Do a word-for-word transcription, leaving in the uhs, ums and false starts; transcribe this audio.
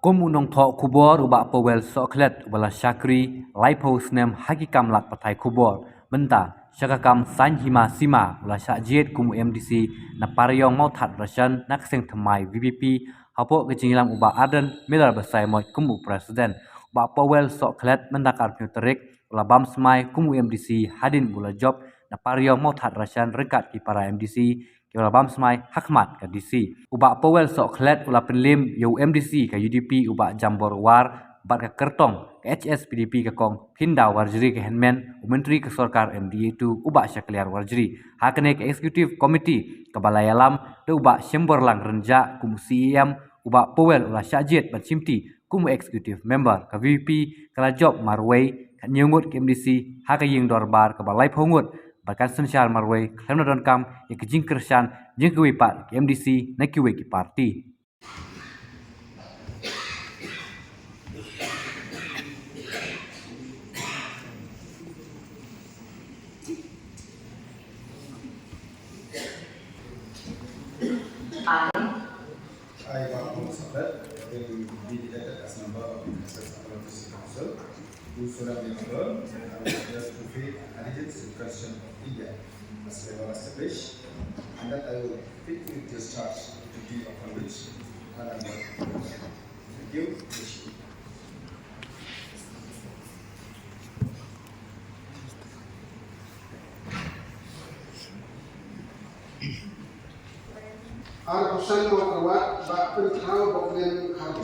Kum u nongthoh khubor u Bah Powell Sohkhlet uba la shakri laiphew snem ha ki kam lad pathai khubor, mynta sha ka kam saiñ hima sima u la shah jied kum u M D C na Pariong Mawthadraishan na ka seng thymmai V P P, hapoh ka jingïalam u Bah Ardent Miller Basaiawmoit kum u president. U Bah Powell Sohkhlet mynta ka arphew tarik u la bam smai kum u M D C hadien ba u la jop na Pariong Mawthadraishan ryngkat ki para M D C kiba la bam smai ha khmat ka D C. U Bah Powell Sohkhlet u la pynliem ïa u M D C ka U D P u Bah Jambor War bad ka kyrtong ka H S P D P ka Kong Pyndaw Warjri ka hynmen u Myntri ka sorkar M D A two u Bah Shakliar Warjri. Ha kane ka executive committee kaba la ïalam da u Bah Shemborlang Rynjah kum u C E M, u Bah Powell u la shah jied ban shimti kum u executive member. Ka V P P ka la jop marwei, ka hynñiew ngut ki M D C ha ka ïing dorbar kaba laiphew ngut, bad kan synshar marwei khlem da donkam ïa ka jingkyrshan jong kiwei pat ki M D C na kiwei ki party. I, Bah Powell Sohkhlet, will be elected as member of the Assam District Council. Do solemnly affirm that I will bear true faith and allegiance to the Constitution of India as law established, and that I will faithfully discharge the duty upon which I am. Thank you. Ar option mo kawat ba pynthau bok len.